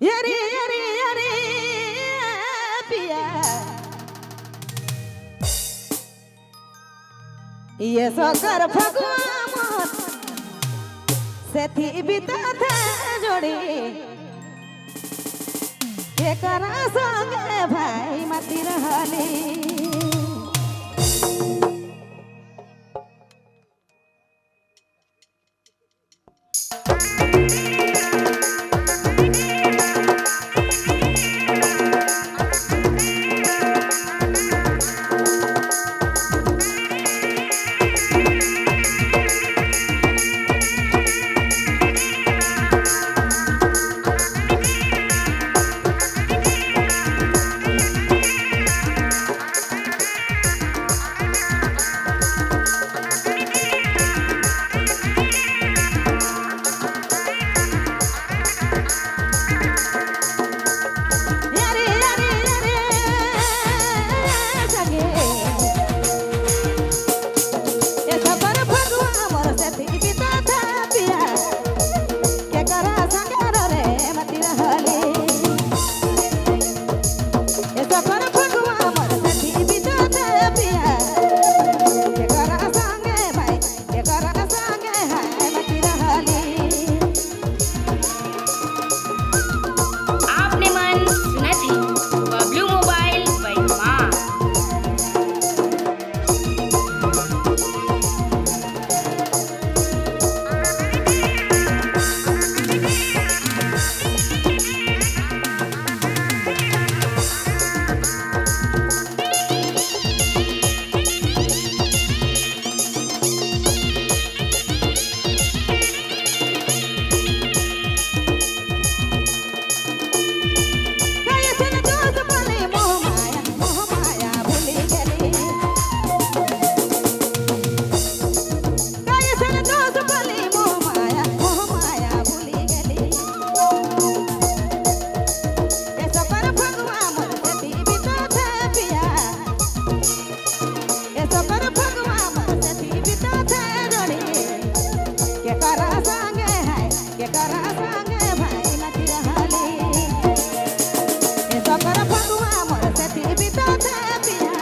अरे अरे अरे पिया ये सकर फगुआ मोर सेथी बिता थे जोड़ी के करा संगे भाई मती रहली। अरे अरे अरे संगे ये सबर फगुआ मोर सेथी बिता था पिया के करा संगे रे मती रहली। ये सबर फगुआ मोर सेथी बिता था पिया के करा संगे भाई के करा संगे हाय मती रहली। आपने मन सुनत है बबलू मोबाइल बाई माँ। कैसन दोष बोले मोह माया भूली गेली। कैसन दोष बोले मोह माया भूली गेली। ए सकर फगुआ मोर सेती बिता थे पिया। ए सकर फगुआ मोर सेती बिता थे जोड़ी। के करा संगे है के करा संगे भाई मती रहली। ए सकर फगुआ मोर सेती बिता थे पिया।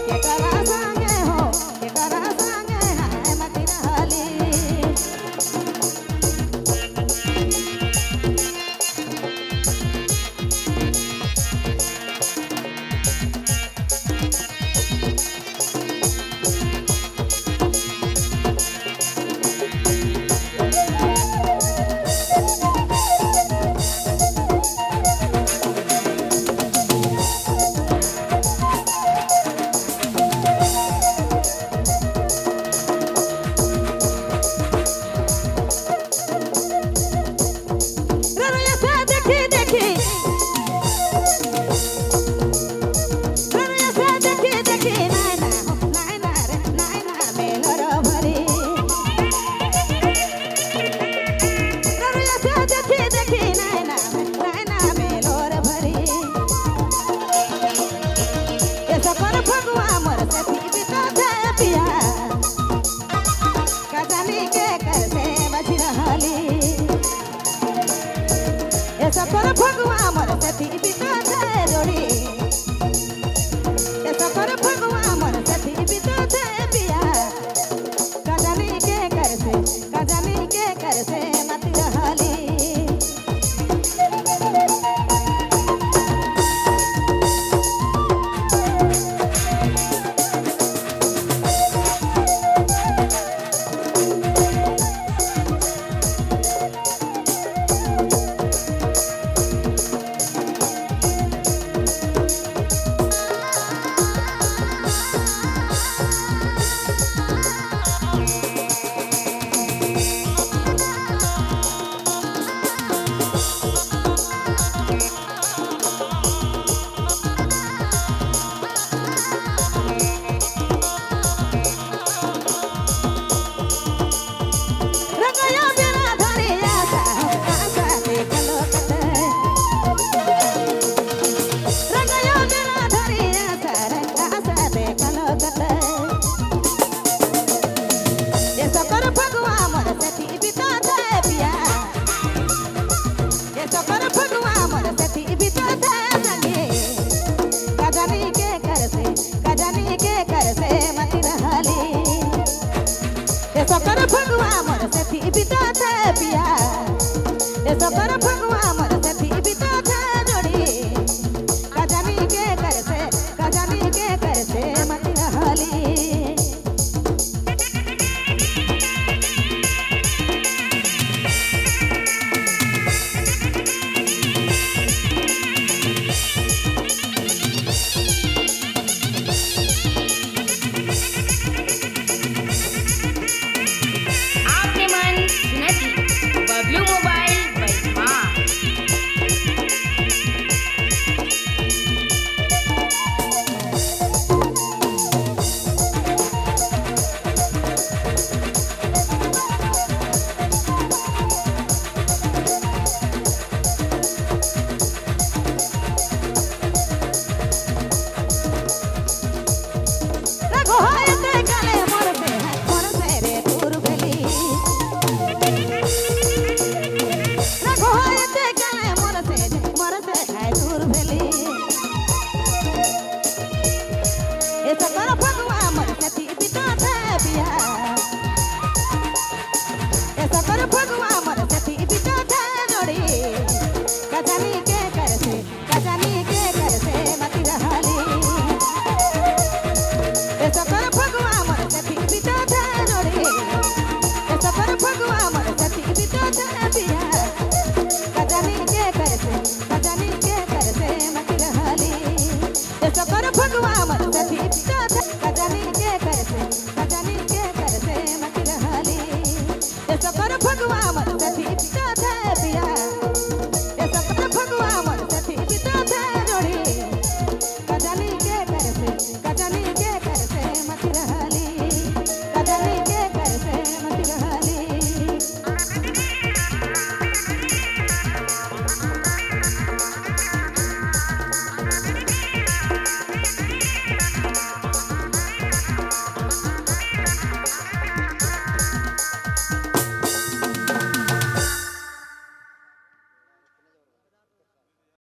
के करा संगे हो के करा संगे हाय मती रहली। ररयसा देखी देखी ररयसा देखी देखी नायना हो नायना रे नायना मेलर भरी। ररयसा देखी देखी नायना नायना मेलर भरी। ए सकर फगुआ मोर सेथी बिता थे पिया कजानी के कर से बच रहली। ए सकर फगुआ मोर सेथी बिता थे जोड़ी। ए सकर फगुआ मोर सेथी बिता थे पिया कजानी के कर से कजानी के कर से मत रहली। ए सकर फगुआ मोर सेथी बितात है पिया, ए सकर फगुआ।